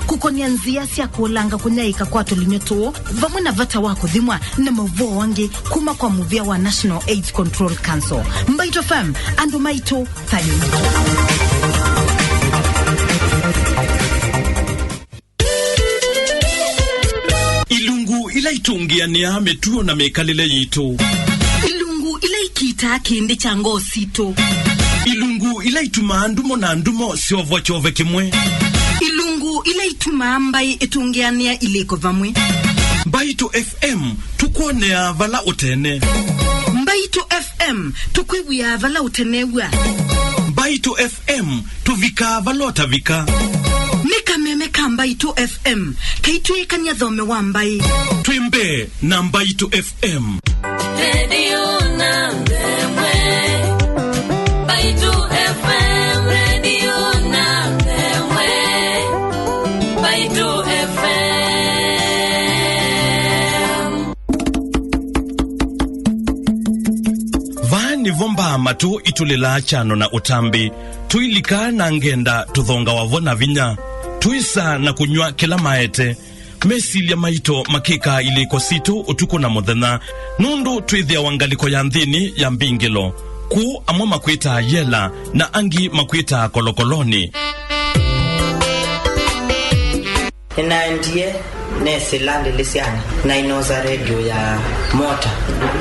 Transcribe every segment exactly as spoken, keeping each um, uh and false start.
Kũkonĩa nzĩa sya kũlanga kũnyaĩĩka kwa tũlinyũ tũũ, vamwe na vata wa kũthimwa na maũvoo angĩ kuma kwa mũvĩa wa National AIDS Control Council. Mbaitũ F M, andũ maitũ, thayũ witũ. Ilungu ila itũngĩanĩaa mĩtuo na mĩkalĩle yitũ. Ilungu ila ikitaa kĩndĩ kya ngoo sitũ. Ilungu ila itumaa ndumo na ndumo syovwa kyove kĩmwe. Ilungu ila itumaa mbaĩ itũngĩanĩa ilĩko vamwe. Mbaitũ F M, tũkwonea vala ũtene. Mbaitũ F M, tũkwĩw'ĩaa vala ũtenew'a. Mbaitũ F M, tũvikaa vala ũtavika. Nĩ kameme ka Mbaitũ F M kaitwĩkany'a thome wa mbaĩ. Twĩ mbee na Mbaitũ F M. Redio namba ĩmwe. Mbaitũ F M, redio namba ĩmwe. Mbaitũ F M. Vaa nĩvo mbaa matũ itũlĩlaa kyano na ũtambĩ. Tũilika na ngenda tũthongawa vo na vinya. Tũisaa na kũnyw'a kĩla maete. Mesilya maitũ makĩkaa ilĩko sitũ ũtukũ na mũthenya, nũndũ twĩthĩawa ngalĩko ya nthĩnĩ ya mbingĩlo, kũu amwe makwĩtaa yela na angĩ makwĩtaa kolokolonĩ. Nĩnaendie nesĩla ndĩlĩsyanĩ, nainosa redio ya mota.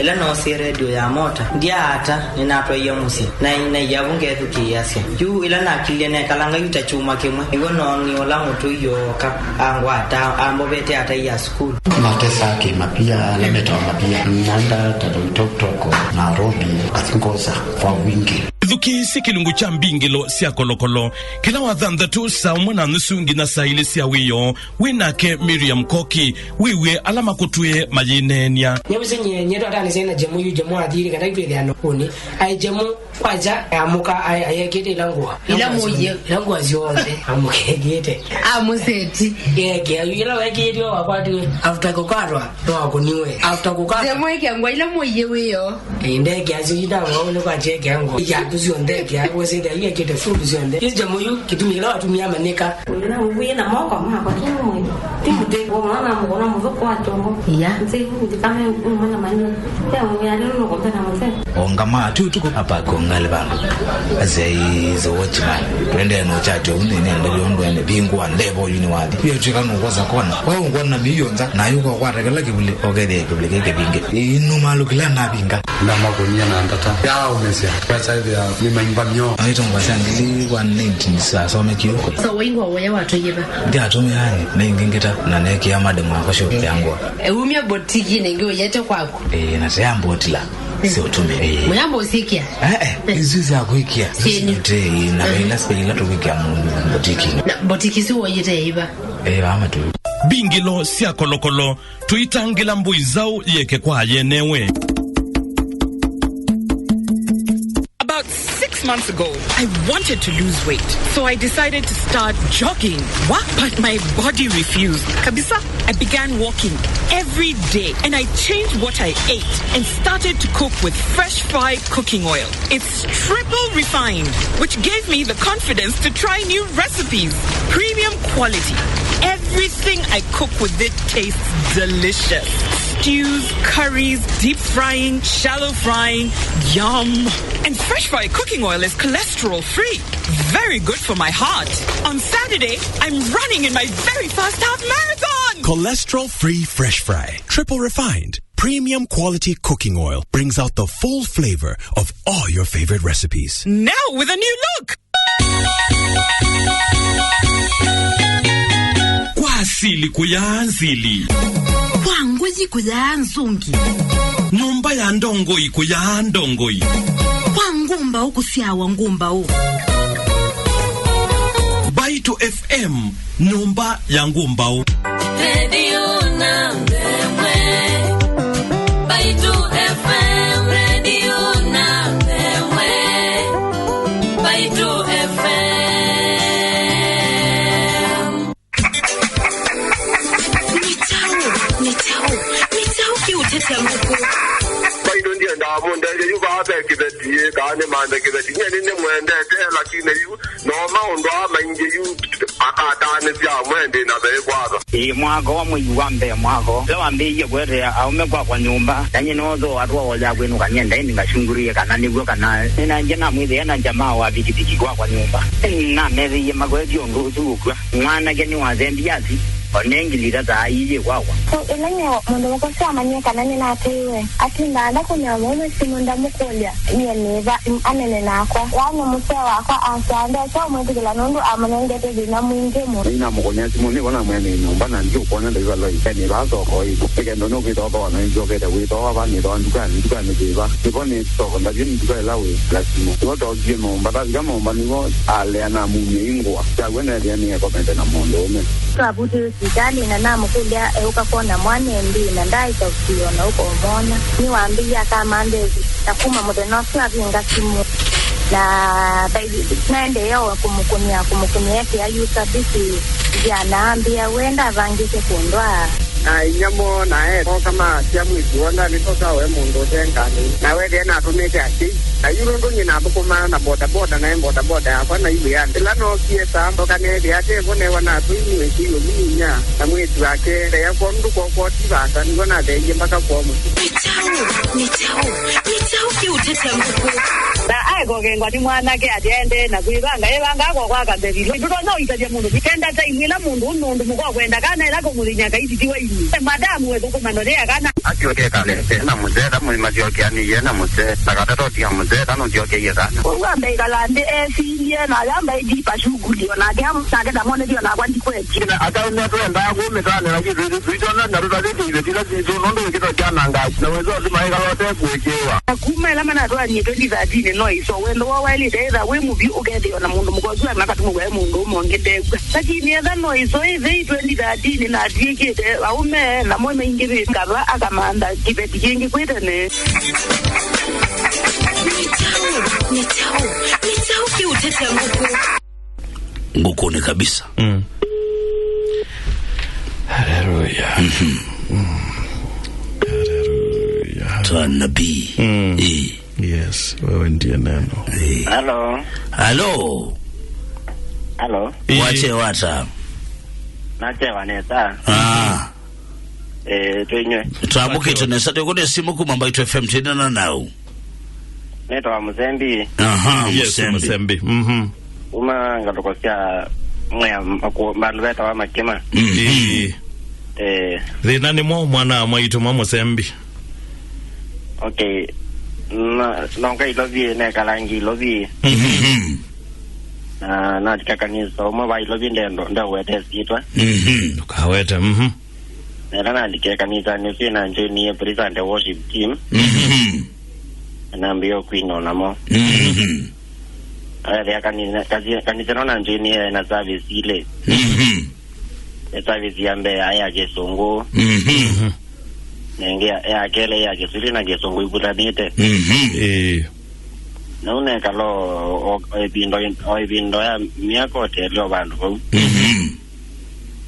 Ĩla noosie redio ya mota, ndyaata, nĩnatwaie mũsyĩ, na naia vu ngethukĩĩasya. Yu ĩla nakilile nekalanga yu ta kyumwa kĩmwe, nĩw'o noonie ũla mũtũi ooka angwata, ambovete atai ya sukulu. Matesaa kĩmapia, ala metawa mapia. Nanda ta Loitoktok, Nairobi, kasingosa kwa wingi. Ĩthukĩĩsye kĩlungu kya mbingĩlo sya kolokolo, kĩla wathanthatũ saa ũmwe na nusu nginya saa ilĩ sya wĩoo, wĩ nake Miriam Koki, wĩw'e ala makũtwĩe mayĩneeny'a. Nyavise nye, nye twataanĩsya na Jemu yu, Jemu athĩĩlye kana itwĩthĩana ũnĩ. Aĩ Jemu, kwacha, amũka, aĩ, ayekĩte ila ngũa. Ila mũie. Ila ngũa syonthe, amũkekĩte. Amũseti. Yekĩa, yu ila wekĩĩtwe wakwatiwe, after kũkwatwa, no akũniwe. After kũkwatwa. Jemu ekĩa ngũa ila mũie wĩoo. Ĩĩ, ndekĩa asu yu ndawa, ũnĩ kwacha ekĩa ngũa. Iatũ syonthe ekĩa, wesĩte, yu ekĩte full syonthe. Yu Jemu yu, kĩtumi kĩla watumia manĩka. Namũvuie na moko makwa, ti mwĩĩ, ti mũtĩ. Ũmwe namũkũna mũthũkũ wa kyongo. Iya. Nzĩ, ndikame, mwana manyo. Yamwĩa, "Leo nũkũmbena mũthee." Ongama ati ũtukũ, apakwa ngalĩ vandũ. Asya, "He's a watchman." Twendee no chat ũu nĩ nenda yondo ene bingu wa level yu nĩ wathi. Pia twĩka no kwosa kona. Wewe ngona mĩio nza, na yuko kwata kĩla kĩvuli, okethĩa kĩvuli kĩkĩvinge. Inu malu kĩla navinga. Namakũnia na ndata. Yaũmĩsya. Pesa ĩthĩa nĩ maimba myo. Aitongwa sya ngili one ninety sasomekio. So waingwa woya watwaiye va? Ndiatũmĩa, nĩngĩngĩta na nekĩa madam akwa shop yangwa. Eumya botiki nĩngĩ ũyete kwaku. Eh, na tayambotila. Si ũtũme. Eh. Mũyambo ũsikia? Eh, eh, isu sya kwikia. Sienyu. Te, na vaila spaila tũkwikia mũndũ botiki. Na botiki si woyete iva? Eh, ama tu. Mbingĩlo sya kolokolo. Tũitangĩla mbũi nzaũ yĩeke kwa yenewe. About six months ago, I wanted to lose weight, so I decided to start jogging. What? But my body refused. Kabisa, I began walking every day, and I changed what I ate and started to cook with Fresh Fry cooking oil. It's triple refined, which gave me the confidence to try new recipes. Premium quality. Everything I cook with it tastes delicious. Stews, curries, deep frying, shallow frying. Yum. And Fresh Fry cooking oil is cholesterol free. Very good for my heart. On Saturday, I'm running in my very first half marathon. Cholesterol free Fresh Fry. Triple refined. Premium quality cooking oil brings out the full flavor of all your favorite recipes. Now with a new look. Kwa asili kũyaa nzili. Kwa ngũyi kũyaa nzungi. Nyũmba ya ndongoi kũyaa ndongoi. Kwa ngũmbaũ kũsyawa ngũmbaũ. Mbaitũ F M. Nyũmba ya ngũmbaũ. Redio namba ĩmwe. Mbaitũ F M, redio namba ĩmwe. Mbaitũ F M. Nĩ kyaũ, nĩ kyaũ, nĩ kyaũ kĩũtetya ngũkũ? Mbaitũ ndiendaa mũndethye yu vaa ve kĩveti, kaa nĩmanthe kĩveti. Nyie nĩnĩmwendete, lakini yu no maũndũ aa maingĩ yu. Akataanĩsya amwe ndĩ na veĩ kwatha. Ĩĩ, mwaka wa mwei wa mbee mwaka ũla wambĩĩie kũetea aũme kwakwa nyũmba, na nyie noothooa twaoya kwĩnũka nyenda ĩndĩ ngasyungũrĩe kana nĩw'o kana nĩnaendie namwĩthĩa na jamaa wa pikipiki kwakwa nyũmba. Namethĩie makwetye ũndũ ũsu ũkw'a. Mwanake nĩwasembie athi, o ne ngilita ta ailyĩ kwakwa. So, ĩla nyie mũndũ mũka ũsu amanyie kana nĩnateiwe, atindaa ndakũnĩa mũũme simũ ndamũkũlya nyie nĩva anene nakwa. Yaani mũsee wakwa asyaa ndesa ũmwĩtĩkĩla nũndũ amũnengete thĩna mwingĩ mũno. Nĩnamũkũnĩa simũ nĩvo namwĩa nĩ nyũmba na ndiũkwona ndaivalwa ĩ. Nĩ vaa soko ĩ. Nĩ kendo nũkwĩtwa thooa na nĩnzyokete wĩthooa va nĩthooa ndukanĩ, ndukanĩ vĩva? Nĩvo nĩ soko ndavye nĩ nduka ĩla wĩ. Simũ. Nĩvo tookie nyũmba. Twavika nyũmba nĩvo alea namumya ingũa. Kyaw'o neethĩa nĩekomete na mũndũũme. Twavutĩwe sivitalĩ na namũkũlya eũka kwona mwana ĩndĩ na ndaaĩka ũsio na ũkomwona. Nĩwambĩie akamantha ĩvi na kuma mũthenya ũsu avinga simũ. Na naendee o kũmũkũnĩa, kũmũkũnĩa ekĩa yu service. Nzĩa na ambĩa we ndavangĩte kũndwaa. Na inyia moo na ee mooka maasya mwĩĩtu woo ndanĩtosa we mũndũ ũte ngalĩ. Na wethĩa natũmĩte asyai. Na yu nũndũ nyie nathũkũmaa na bodaboda, naĩ bodaboda yakwa na iwĩanĩ. Ĩla nookie saa mboka neethĩa ate vo newa natũi nĩ wĩkĩi ũmininya na mwĩĩtu wake. Ndeya kwondũ kwokwa ti vaasa, nĩvo natheeie mbaka kwoo mũsyĩ. Nĩ kyaũ? Nĩ kyaũ? Nĩ kyaũ kĩũtetya ngũkũ? Na aekokengwa nĩ mwanake atĩ aendee na kwĩvanga, evangaa kwakwa akambevilo. Ndũtonya ũitavya mũndũ. Kenda time ĩla mũndũ ũme ũndũ mũka ũkwenda kana ĩla kũmũthĩny'a kaititi wa inyuĩ. Madamu wethũkũma notea kana. Asyoke kale, ena mũsee, ta mũima syokeanĩie na mũsee, na katata ũtia mũsee, ta nũsyokeie kana. Kwoou ambe ĩkala nthĩ esilye, na yamba ĩjipa shughuli, o nake am-, nake ndamonethio nakwa ndikwetye. Na ataũme twendaa kũmĩtanĩla kĩtwĩtĩ twitona, na tũtavĩtye iveti ila sitũ, nũndũ wĩkĩto kyanangaa, na wĩsĩ ũsu maĩkala ũte kũĩkĩĩwa. Na kuma ĩla manatwaanie twenty thirteen no ĩso, wendo woo waĩlĩte ĩtha wĩ mũvyũ ũkethĩwa na mũndũ mũka ũsu anakatuma waĩ mũndũ ũmwe ũngĩ ndew'a. Lakini etha no ĩso ĩthei twenty thirteen na atw'ĩkĩte aũme namo maingĩvĩte kava akamantha kĩveti kĩngĩ kwĩ tene. Nĩ kyaũ? Nĩ kyaũ? Nĩ kyaũ kĩũtetya ngũkũ? Ngũkũnĩ kabisa. Mm. Haleluya. Mhm. Mm. Haleluya. Twa nabii. Mm. Eh. Yes, wewe ndiye neno. Eh. Halo. Halo. Halo. Eh. Wache wata. Nachewa nesa. Ah. Eh, twinywe. Twamũkĩte nesa, tũkũne simu kuma Mbaitu F M, twĩnana nau. Nĩtawa Mũsembi. Aha, yes, Mũsembi. Mũsembi. Mhm. Uma ngalũko sya mwea maku-, vandũ vetawa Makĩma. Mhm. Ĩĩ. Eh. Thĩna nĩ mwaũ mwana wa mwaitũ mwa Mũsembi? Okay. Na, nonga Ilovi, nekalangi Ilovi. Mhm. Na, natika kanisa ũmwe va Ilovi ndendo, ndewete syĩtwa. Mhm. Ndũkawete, mhm. Na ĩla nalikie kanisanĩ ũsu, nĩnanjoinie Praise and Worship Team. Mhm. Na nambĩĩe kwina namo. Mhm. Ethĩa kanisa, kasi-, kanisa ĩno nanjoinie na service ilĩ. Mhm. E service ya mbee yaĩ ya Kĩsũngũ. Mhm. Na ĩngĩ ya, ya kelĩ ya Kĩswahili na Kĩsũngũ ivutanĩte. Mhm. Ĩĩ. Na ũnekala o, o, o ĩvinda, o ĩvinda ya myaka ũtelĩ o vandũ vau. Mhm.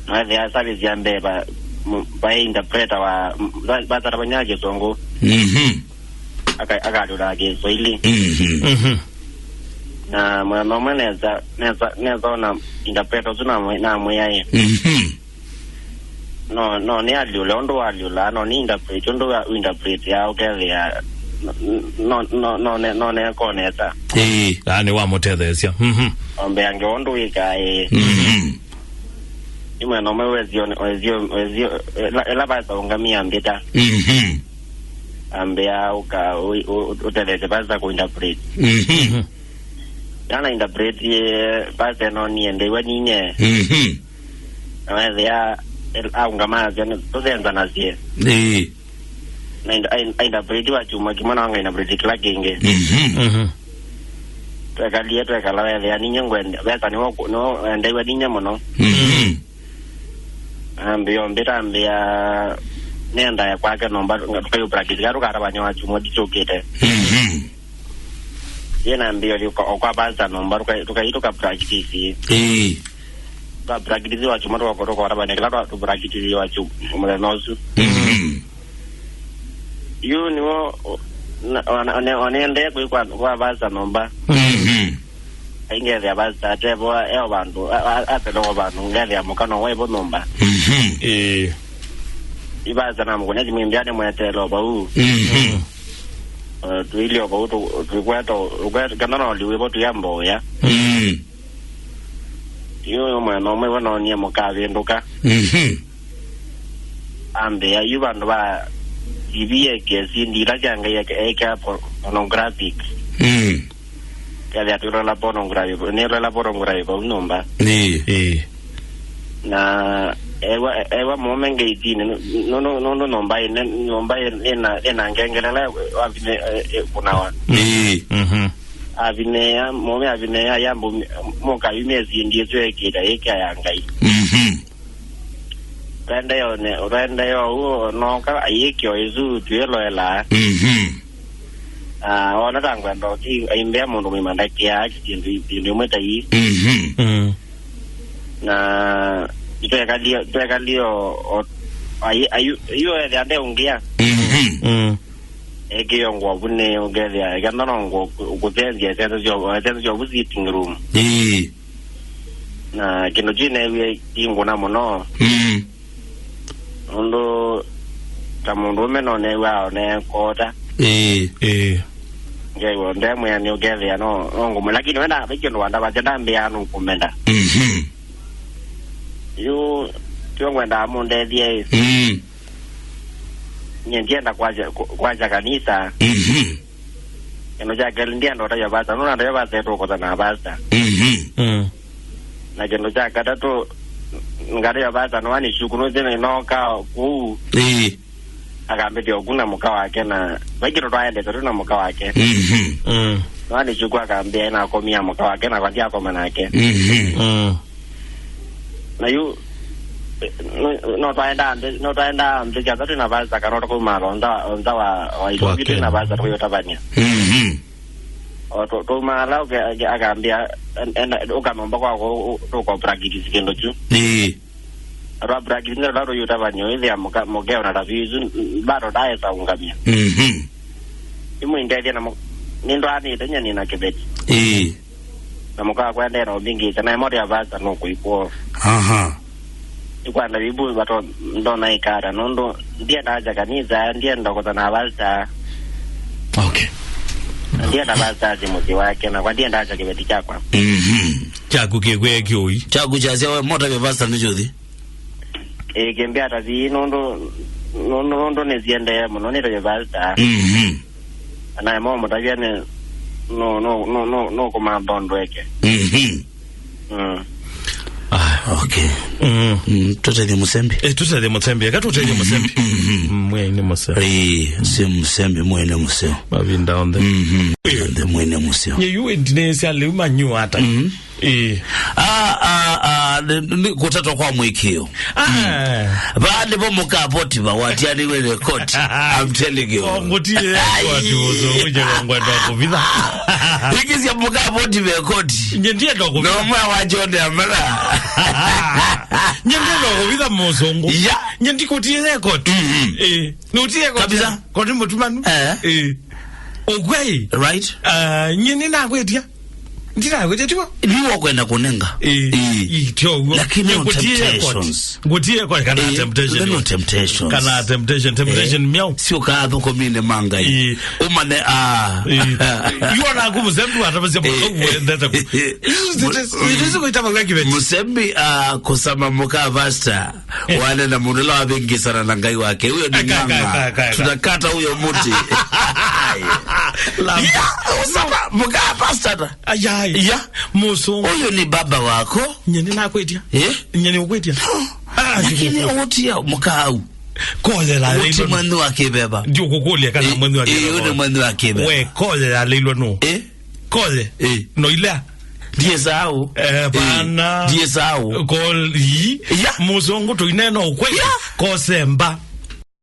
Naethĩa service ya mbee va, m-, vaĩ interpreter wa, m-, va, vataravanya Kĩsũngũ. Mhm. Aka-, akatũla Kĩswahili. Mhm. Mhm. Na mũthenya ũmwe nesa, nesa, nesa ona interpreter ũsu namwĩ-, namwĩaĩ. Mhm. No, no nĩ alyũle, ũndũ walyũla, no nĩ interpret, ũndũ wa interpret ya ũkethĩa, no, no, no, no, ne-, no nekwa nesa. Ĩĩ, yaani wamũtetheesya. Mhm. Ombeange ũndũ wĩkaa, ĩĩ. Mhm. Nĩ mwena ũmwe wesio, wesio, wesio, ĩla, ĩla vasa ũngamia mbĩta. Mhm. Ambĩa ũka, ũ-, ũ-, ũtetheesye vasa kũ interpret. Mhm. Nana interpret, eh, vasa ĩno niendewe ninye. Mhm. Na wethĩa, el-, aũngama asya nĩ tũsenzanasye. Ĩĩ. Na in-, a-, a-, interpret wa kyumwa kĩmwe na wanga interpret kĩla kĩngĩ. Mhm. Mhm. Twekalie, twekala wethĩa ninye ngwende, vesa nĩwo ku-, nĩwo wendeiwe ninye mũno. Mhm. Ambĩa, mbĩta ambĩa, nenda kwake nomba, tũkayu practice, kaa tũkatavany'a wa kyumwa kĩũkĩte. Mhm. Yĩna mbio yu kwa, kwa pastor nomba, tũka-, tũkai tũka practice. Ĩĩ. Twa practice wa kyumwa, tũka, tũkatavany'a kĩla twa, tũ practice wa kyumwa mũthenya ũsu. Mhm. Yu nĩwo, na, ona, one-, onendee kwĩ kwa, kwa pastor nomba. Mhm. Aingethĩa pastor atevo eo vandũ, a- a- apelewa vandũ, ngethĩa mũka no waivo nyũmba. Mhm. Ĩĩ. Ivasa na mũkũneti mwimbia nĩ mwetelo vau. Mhm. Eh, tuilio vau tu- tukweta, tukweta, kana no liwe vo tuya mboya. Mm. Yu mwena ũmwe wanonie mũkavĩndũka. Mhm. Ambĩa yu vandũ va T V yeke sindi ila sya Ngai eke- eka por- pornographic. Mm. Kethĩa tũlola pornography, nĩlola pornography vau nyũmba. Ĩĩ. Ĩĩ. Na ewa ewa mũũme ngeitini, nũndũ nũndũ nyũmba ĩne nyũmba ĩna ĩna ngengelele. Wavine kunawa. Ĩĩ. Mhm. Avinea mũũme avinea yambo mũkayu mĩesi ĩndĩ ĩsu ekĩta ĩkĩa ya Ngai. Mhm. Twaendeea ũne- twaendeea ũu, nooka ayĩkĩa ĩsu twĩloela. Mhm. Ah, ona ta ngwenda ũthi aimbĩa mũndũ mũima ndakĩaa syĩndũ syĩndũ imwe ta ii. Mhm. Mm. Na twekalie twekalie o- o- ayi- ayu- yu ethĩa ndeũngĩa. Mhm. Mm. Ekĩo ngũa vunĩ ũkethĩa kenda no ngũa kũthenzia esense syovu sitting room. Ĩĩ. Na kĩndũ kyu neewie kĩngũna mũno. Mm. Nũndũ ta mũndũũme no neew'aa oneekota. Ĩĩ. Ĩĩ. Ngew'a ndemwĩa nĩ ũkethĩa no no ngũmũ lakini wenda ve kĩndũ wandavasya ndambĩaa nũkũmenda. Mhm. Yu tyo ngwendaa mũndethie ĩ. Mm. Nyie ndienda kwaja kwaja kanisa. Mhm. Kĩndũ kya kelĩ ndienda ũtavya vasa nũna ndavya vasa ĩtũkũtha na vasa. Mhm. Mm. Na kĩndũ kya katatũ ngatavya vasa nũani shuku nũthĩna inoka kũu. Ĩĩ. Akambĩthya ũku na mũka wake na vai kĩndũ twaendete tu na mũka wake. Mhm. Mm. Nũani shuku akambĩa nakomia mũka wake nakwa ndiakoma nake. Mhm. Mm. Na yu eh, no- no twaendaa nthĩ no twaendaa nthĩ kyasa twĩ na vasa kana ũtakaumaala ontha ontha wa wa Wa itũvi twĩ na Kenya. Vasa tũyũtavany'a. Mhm. O tũ- tũmaala ũke- akambĩa en- enda ũkanomba kwako tũko practice kĩndũ kyu. Ĩĩ. Atwa practice ndio tũyũtavany'a ĩthĩa mũkeo na tavi isu bado ndaesa ũngamia. Mhm. Imwindethia na nĩndwaanĩte nyeni na kĩveti. Ĩĩ. Na mũka wakwa ndena ũmbingĩte nae moto ya vasa nũkũikwoo. Aha. Ikwanda vivu vato ndona ikata nũndũ ndienda aja kanisa ndienda kũtha na vasa. Okay. Ndienda vasa aje mũsyĩ wake nakwa ndienda aja kĩveti kyakwa. Mhm. Kyaku kĩkwĩa kĩũi. Kyaku kyasya we moto ya vasa nĩ kĩũthi. Ĩĩ kĩmbĩa ta vii nũndũ nũndũ nũndũ nĩsiendee mũno nĩtavye vasa. Mhm. Anaema ũmũtavya nĩ no no no no no kũmantha ũndũ eke. Mhm. Mm. Ah, okay. Mm. Mm, tũtethye mũsembi. Eh, tũtethye mũsembi eka tũtethye mũsembi. Mm, mwĩainĩ mũsembi. Ĩĩ, si mũsembi mwene mũseo. Mavinda onthe. Mhm. Onthe mwene mũseo. Nye yu ndinĩsya lĩu manyuata. Mhm. Ĩĩ. Ah, ah, ah, nĩ- nĩ kũtatwa kwa mũĩkĩĩo. Ah. Vaa nĩvo mũkavotiva watianĩwe the court. I'm telling you. Ngũtie koti ũsũ uje ngwenda kũvitha. Ikisya mũkavotive koti. Nye ndienda kũvitha. No mwa wa John Amara. Nye ndienda kũvitha mũsũngũ. Ya. Nye ndikutie koti. Mhm. Ĩĩ. Nũtie koti. Kabisa. Koti mũtumanu. Eh. Ĩĩ. Ũkwei. Right. Ah, nye nĩnakwĩtia. Ndinawĩtĩtiwa. Niwo kwenda kũnenga. Ĩĩ. Ĩĩ. Ĩĩ, tyo w'o. Lakini on temptations. Ngũtie kwa kana temptation. No temptation. Kana temptation, temptation miau. Sio ka thoko mine mangai. Ĩĩ. Umane a. Ĩĩ. Yona ku mzembi wa tabasi kwa kuendeta ku. Ĩĩ. Ĩĩ, kuitama kwa kibeti. Mzembi a kusama muka vasta. Wale na mũndũ ũla wavĩngĩsana na Ngai wake. Huyo ni ng'ang'a. Tunakata huyo mũtĩ. Ĩĩ. Mũka pastor. Ayai. Ya. Mũsũngũ. Huyo ni baba wako. Nye nĩnakwĩtia. Eh? Nye nĩũkwĩtia. Ah, lakini ũtia mũkau. Kolela leilwa. Ũti mwandu wa kĩbeba. Ndiũkũkũlya kana mwandu wa kĩbeba. Ĩĩ, ũti mwandu wa kĩbeba. We kolela leilwa no. Eh? Koye. Eh. No ilea. Ndiye sao. Eh, bana. Ndiye sao. Kol yi. Ya. Mũsũngũ tũinena ũkweli. Ya. Kosemba.